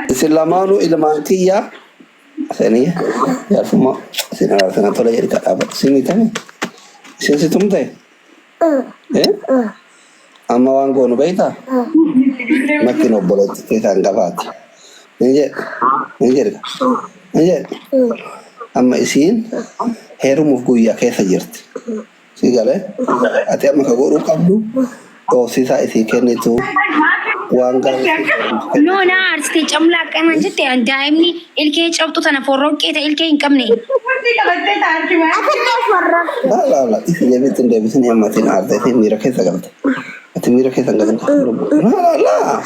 Isin lamaanuu ilmaan kiyya seeniyya jaarsummaa isin araarsana tola jedhi kadhaabadhu si miitame isin si tumte eh? Amma waan goonu beektaa? Makkiin obboleetti kee kan gabaati. Ni jedhe ni jedhe ni jedhe amma isiin heerumuuf guyyaa keessa jirti. Si galee ati amma ka godhuu qabdu dhoofsisaa isii kennitu waan gaarii isii kennitu. No na aarsite camlaa akkanaan jette an daa'imni ilkee cabxu tana forroqqee ta ilkee hin qabne. Murtii qabattee taa'achi waan. Atillee forroqqe. Laa laa laa isi deebitti hin deebisin amma atiin aarte isiin miira keessa galte. Ati miira keessa hin galin. Laa laa laa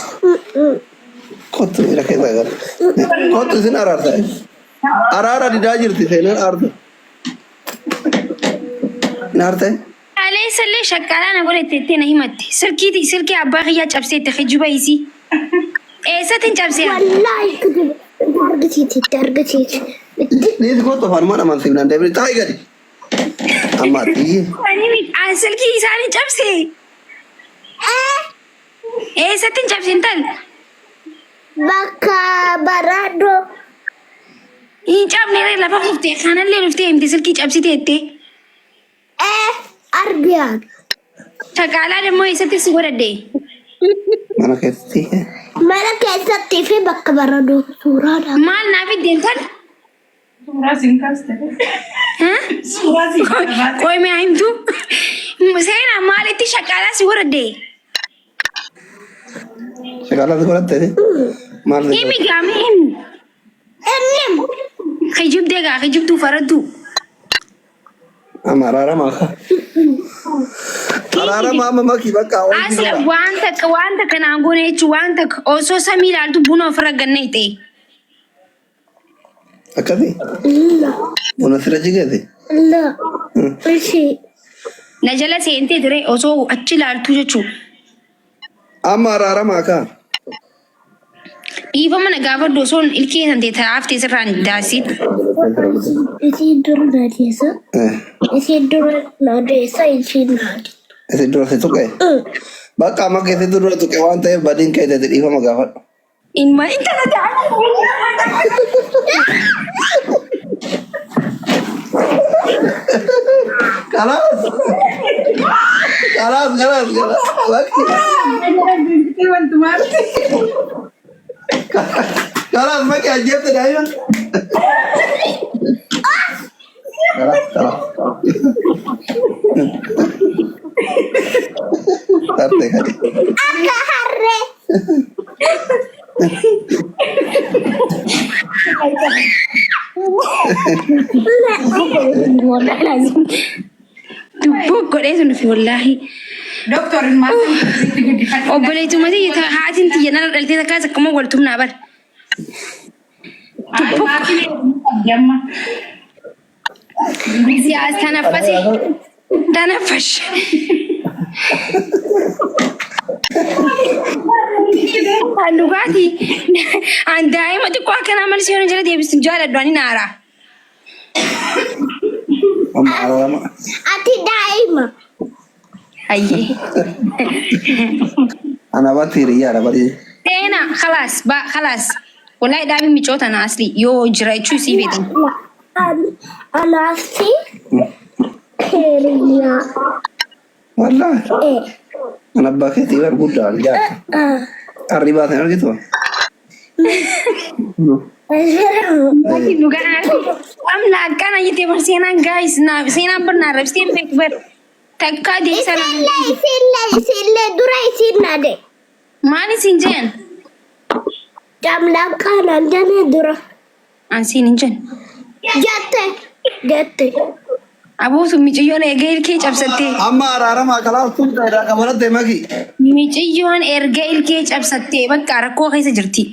kottu miira keessa galte. Kottu isin araarsa. Araara didaa jirti seenaan aarte. Hin aarte? Kaleessallee shaqqaalaa na godhatte jettee na himatte. Silkii silkii abbaa kiyyaa cabseette kijiba isii. Eessatti hin cabsee ani? Wallaahi kijiba. Itti argisiisi itti argisiisi. Itti Dhiisi kottu afaanumaan amansiifnaan deebine taa'i gadi. Amma ati Ani miti an silkii isaanii cabsee. Eessatti hin cabse intal? bakka baraadoo. Hin cabne ree lafa kuftee kanallee dhuftee himte silkii cabsite jettee. Ee argiyaan. Shaqaalaa immoo eessatti si godhadhe? Mana keessatti. Mana keessatti fi bakka baradoo suuraadha. Maal naa fidde intal? Suuraa siin kaaste. Suuraa siin kaaste. Qoy mee haa himtu. Seenaa maalitti shaqaalaa si godhadhe? Shaqaalaa si godhatte? Maal si Himi gaamee himi. Inni Kijibdee gaa kijibduu faradduu. Amma araarama akka. Araarama amma maki bakka wanti Asla godha. waan takka waan takka naan goone jechuun waan takka osoo samii ilaaltu buna ofirra ganna hixee. Akkasi? Buna sirra jigeeti? La. Ishii. Na jala seentee ture osoo achi ilaaltu jechuun. Amma araarama akka. Dhiifama na gaafadhu osoo ilkee san ta'e haaftee sirraan daasiin. Isiin dura na deessa. Isiin dura na deessa. Isiin na deessa. Isin dura si tuqe? Bakka amma keessatti dura tuqe waan ta'eef badiin kee ta'e dhiifama gaafadhu. Ilma intala Kalaas. Kalaas kalaas kalaas. Bakki. Kalaas bakki ajjeefte daa'ima. Kalaas kalaas. Tarte kadi. Akka harree. Dubboo godhee sun fi wallaahi. Doktor maal itti guddifadhu. Obboleetuma tiyya haatiin tiyya nara dhaltee takkaas akkuma wal tumnaa bar. Jamma. Siyaas tanaffase. Tanaffash. An dhugaatii. An daa'ima xiqqoo akkanaa malee si yoona jala deebistu hin jaaladhu ani naara. Amma araarama. Ati daa'ima. Hayyee. Ana batti hiriyyaadha bari. Seenaa khalaas ba khalaas. Wallahi dhaabi micoo tana asli yoo jira jechuu isii beekan. Anaaf hiriyaa. Wallaahi. Ee. An abbaa keetii bar guddaan jaarsa. Arrii baasan argitu. Laakiin dhugaa amla akkana jettee bar seenaan gaayis naaf seenaan bar naa rabsitee hin beektu bar takkaa deebisaa naa Isillee isillee isillee dura isin nade. maal isin jeen Camlaqqaa naan jenne dura. An siin hin jenne. Jette jette. Aboo sun miciyyoon erga ilkee cabsattee. Amma araarama kalaas tun irraa qabalatte maki. Miciyyoon erga ilkee cabsattee bakka rakkoo keessa jirti.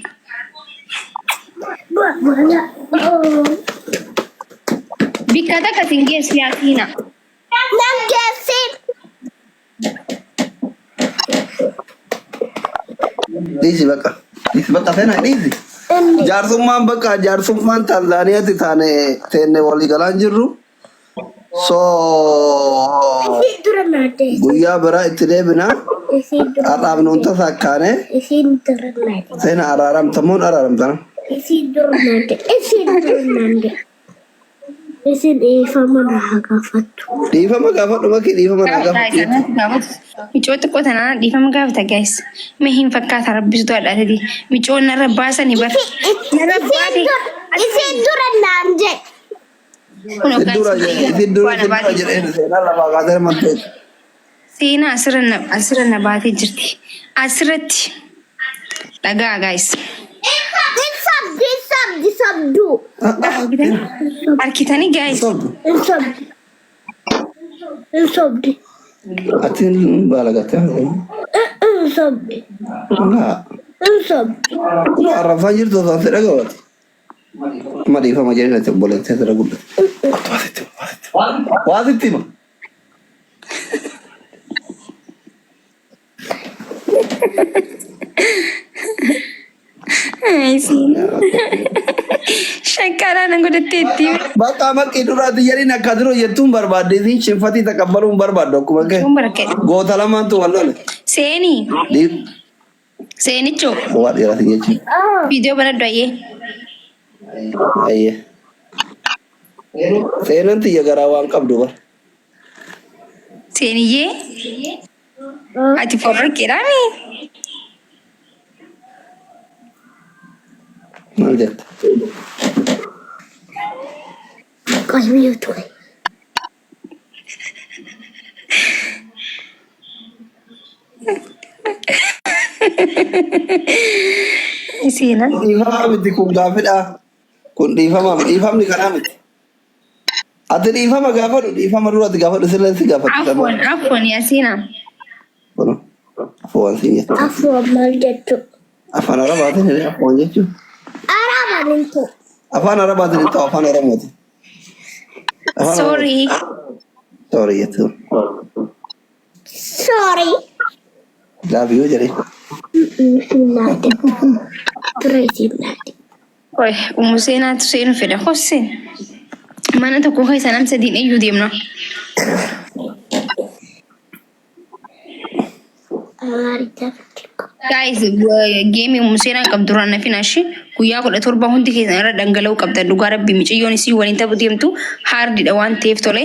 Bikka takka sin geessu yaasiina. Nan geessin. Dhiisi bakka. Dhiisi bakka seenaa dhiisi. Inni. Jaarsummaan bakka jaarsummaan Taanzaaniyaatti taane teenne walii galaan jirru. So Isiin dura naa deessa. guyyaa biraa itti deebina. Isiin dura Har'aaf nuun tasakkaane Isiin dura naa deessa. seena araaramtamuun araaramtana. Isiin dura naa deessa. Isiin dura naa deessa. Isiin dhiifama na haa gaafattu. Dhiifama gaafadhu makii dhiifama naa gaafadhu. Micoo xiqqoo tanaa dhiifama gaafata guys. Mee hin fakkaata rabbisu adhaatati. Micoon narra baasanii bar. Narra baate. Isiin dura naan jedhe. Kun Isin dura isin dura isin dura jedheen seenaa lafaa kaasee manteessu. Seenaa asirra na baatee jirti. Asirratti dhagaa guys. Hin sobdi, hin sobdi, sobduu. Harkitanii guys. Sobdu. Hin sobdi. Hin sobdi. Ati baalagattee. Hin sobdi. Laa. Hin sobdi. Kun arrabsaa jirtu osoo si dhagawati. Amma dhiifama jedheen ati obboleettii asirra guddate. Waa sitti hima, waa sitti hima. Waa sitti hima. Shaqqaalaa na godhatteetti. Bakka maqii duraati jedhiin akka dura jettuun barbaadde isiin shinfatii taqabbaluun barbaaddu akkuma kee. Kun barakkeedha. Goota lamaantu wal lole. Seenii. Dhiif Seenichoo. waa dhiiraati jechuun. Viidiyoo banadhu ayyee. Ayyee. Seenaan tiyya garaa waan qabdu bar. Seeniyyee. Ati fororkeedhaami. Maal jetta? Qalbii ture. Seenaa. Dhiifama miti kun gaafidha. Kun dhiifama dhiifamni kanaa miti. Ati dhiifama gaafadhu dhiifama dura ati gaafadhu sirleen si gaafatti. Afwan afwan yaa seenaa. Kun afuwan siin jetta. Afwan maal jechuu? Afaan Arabaatiin illee afuwan jechuun. Arabaan hin ta'u. Afaan Arabaatiin hin ta'u afaan Oromooti. Afaan Sorry. Sorry jechuun. Sorry. Love you jedhee. Isiin naate. Dura isiin naate. Oye, umu seenaatu seenu fedha. Hosseen. Mana tokko keessa nam sadiin iyyuu deemna. Amaaricha xiqqoo. Guys, geemii umu seenaan qabdu duraan nafin ashi guyyaa 17 hundi keessan irra dhangala'uu qabdan dhugaa rabbi miciyyoon isii waliin taphu deemtu haardidha waan ta'eef tole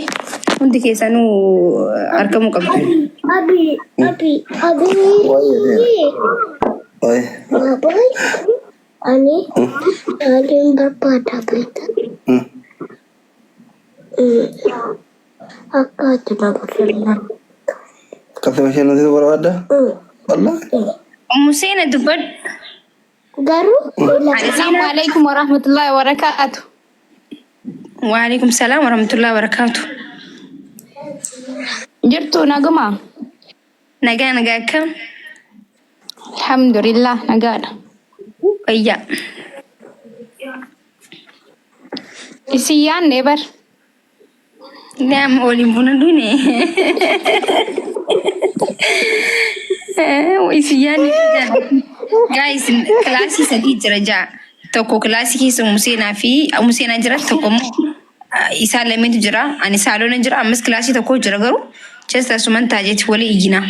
hundi keessanuu argamuu qabdu. Abi, abi, abi. Waayee. Waayee. Babaay. Ani maaliin barbaada beektaa? Akka ati na bashannantu. Akka si bashannansiisu barbaadda? Wallaahi. Umu seena dubbadhu. Garuu Assalamu alaikum warahmatullahi wabarakatuh. Waalaikum salaam warahmatullahi wabarakatuh. Jirtu naguma? Nagaa nagaa akkam? Alhamdulillah nagaadha. Wayyaa. Isin yaanne bar. Nama waliin buna dhune. Isin yaanne. Guys, kilaasii sadii jira ja'a. Tokko kilaasii keessa Museenaa fi Museenaa jira tokko immoo isaan lameentu jira. Ani saaloona jira ammas kilaasii tokko jira garuu just asuman taajeeti walii iyyina.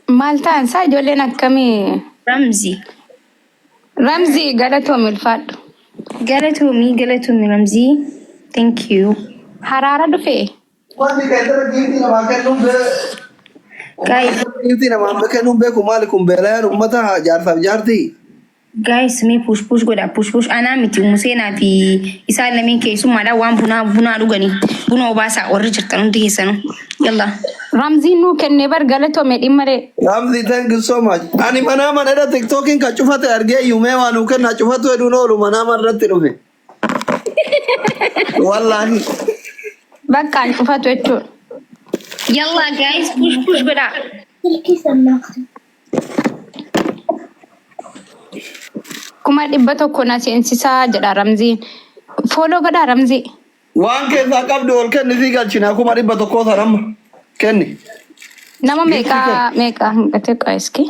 Maal ta'an isaa ijoolleen akkamii? Ramzi. Ramzii galatoomi ulfaadhu. Galatoomi galatoomi Ramzii. Thank you. Haraara dhufee? Wanti keessatti giiftii namaa kennuun Guys, giiftii namaa kennuun beeku maali kun beelayaan uummata jaarsaaf jaartii? Guys, mee push push godha push push anaa miti Museenaa fi isaan lameen keessummaadha waan bunaa bunaa dhuganii buna obaasaa warri jirtan hundi keessanuu. Yalla. Ramziin nuu kennee bar galatoome dhimma ree. Ramzi thank you so much. Ani manaa mana TikTokin kan cufate argee iyyuu mee waa nuu kennaa cufatu hedduun oolu manaa mana irratti dhufe. Wallaahi. Bakka an cufatu jechuudha. Yalla guys, push push godha. Silkii sannaaf. 100,000 na seensisaa jedha Ramziin. Follow godhaa Ramzii. Waan keessaa qabdu ol kenni sii galchina 100,000 sana amma kenni. Nama meeqa meeqa hanqate qo'eski?